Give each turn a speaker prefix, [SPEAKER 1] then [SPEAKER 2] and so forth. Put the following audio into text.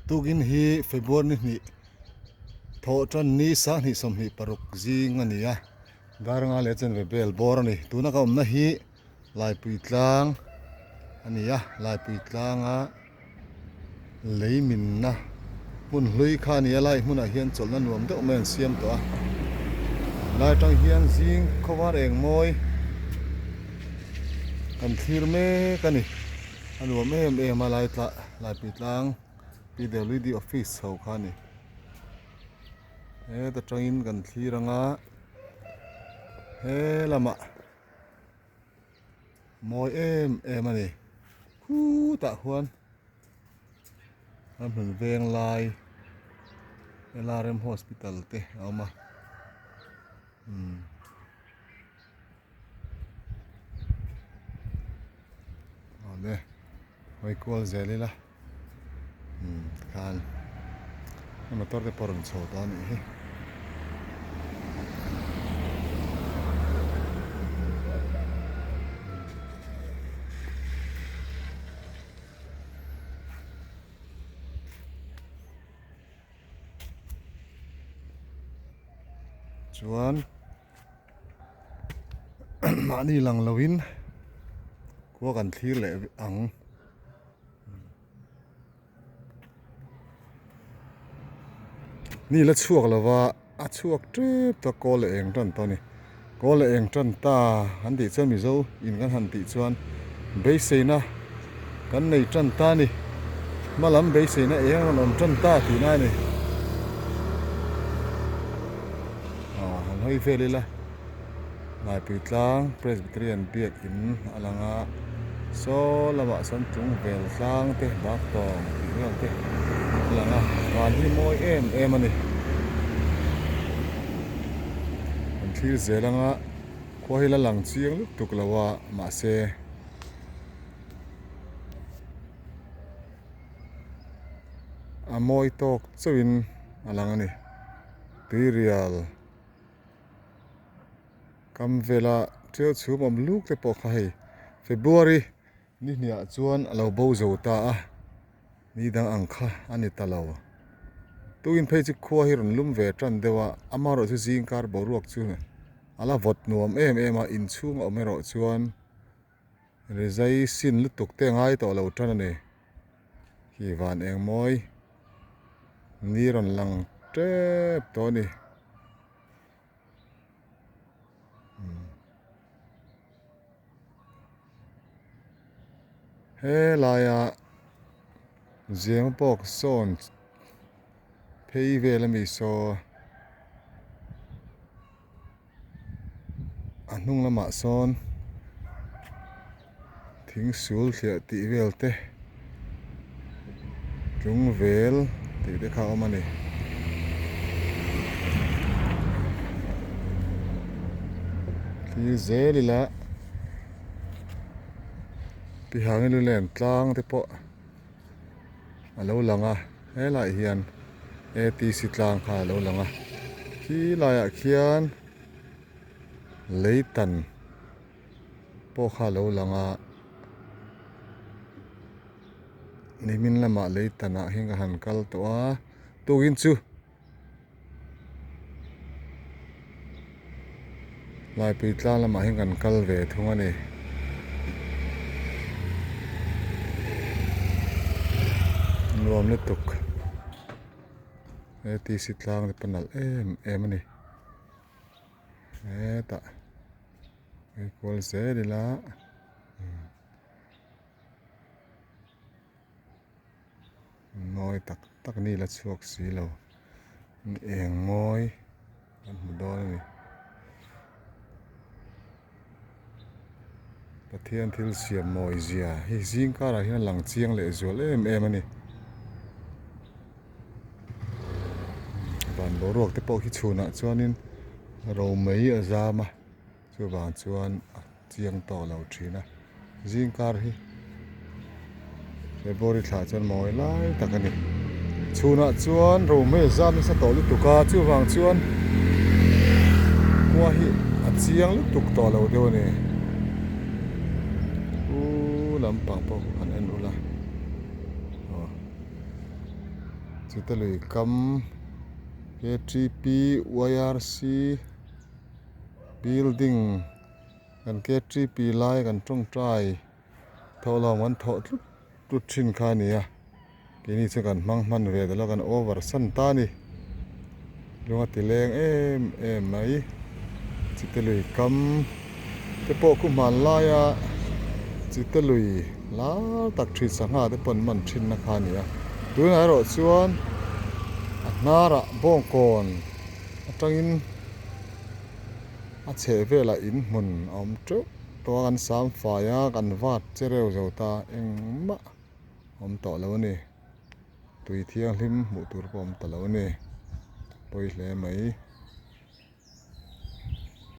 [SPEAKER 1] Tukin hi February ni hnih thawh tan ni 20 26 zing a ni a, Darnga leh chanve bel bawr a ni. Tuna ka awmna hi Laipui tlang a ni a, Laipui tlanga lei minna hmun hlui kha a ni a, lai hmunah hian chawlhna nuam deuh mai an siam tawh a. Lai atang hian zing khawvar eng mawi kan thlir mek a ni. A nuam em em a lai tla Laipui tlang PWD office chho kha a ni. Heta tangin kan thlir anga he lamah. Mawi em em a ni. Khutah khuan ramhlun veng lai LRM hospital te a awm a umm. Awle hawi kual zel ila. Umm tikhan motor te pawh a rawn chho tawh a nih hi. Chuan mahni lang loin khua kan thlir leh ang. Ni la chhuak lo va a chhuak tep ta kawl leh eng tan tawh a ni kawl leh eng tan ta an tih chuan mizo in kan han tih chuan beiseina kan nei tan ta a ni hma lam beiseina eng a rawn awm tan ta tihna a ni ah han hawi vel ila. Laipui tlang Presbyterian biakin a lang a, saw lamah sawn tlung vel tlang te bak tawng tih vel te a lang a, van hi mawi em em a ni. Kan thlir zel anga khua hi la lang chiang lutuk lo a mahse a mawi tawk chauhin a lang a ni tuirial. Kam vela tial chhum awm luk te pawh kha hei February ni hniah chuan a lo bo zo ta a, ni dang ang kha a ni ta lo. Tukin phei chu khua hi rawn lum ve tan deuh a, amaherawh chu zingkar boruak chu a la vawt nuam em em a, inchhung a awm erawh chuan rizai sin lutuk te a ngai tawh lo tan a ni. Khi van eng mawi ni rawn lang tep tawh a ni. He laia zeng pawk sawn phei vel ami saw a hnung lamah sawn thing sul thliah tih vel te tlung vel tih te kha a awm a ni. Thlir zel ila Pihangi lulen tlang te pawh a lo lang a helaiah hian atc tlang kha a lo lang a khi laiah khian leitan pawh kha a lo lang a nimin lamah leitanah hian ka han kal tawh a tukin chu. Laipui tlang lamah hian kan kal ve thung a ni. Nuam lutuk. ATC tlang te pawh nalh em em a ni. Hetah hei kual zel ila. Mawi tak tak ni la chhuak si lo eng mawi kan hmu dawn a ni Pathian thil siam mawi zia hi zing karah hian a lang chiang leh zual em em a ni van boruak te pawh khi chhunah chuanin romei a zam a. Chuvang chuan a chiang tawh lo thin a, zingkar hi February thlah chuan mawi lai tak a ni. Chhunah chuan romei a zam nasa tawh lutuk a, chuvang chuan khua hi a chiang lutuk tawh lo deuh a ni. U lampang pawh han en ula aw. Chite lui kam KTP YRC building kan KTP lai kan tawngtai thawhlawm kan thawh tlut tlut thin kha a ni a. Keini chu kan hmang hman ve ta lo kan over san ta a ni. Lung a ti leng em em mai. Chite lui kam te pawh khu hman laia chite lui lar tak thin sangha te pawh an man thin na kha a ni a. Tunah erawh chuan a hnarah bawngkawn atangin a chheh velah in hmun a awm teuh tawh a kan sam fai a kan vat che reu zo ta engmah. Awm tawh lo a ni. Tui thianghlim hmuh tur pawh awm ta lo a ni. Pawi hle mai.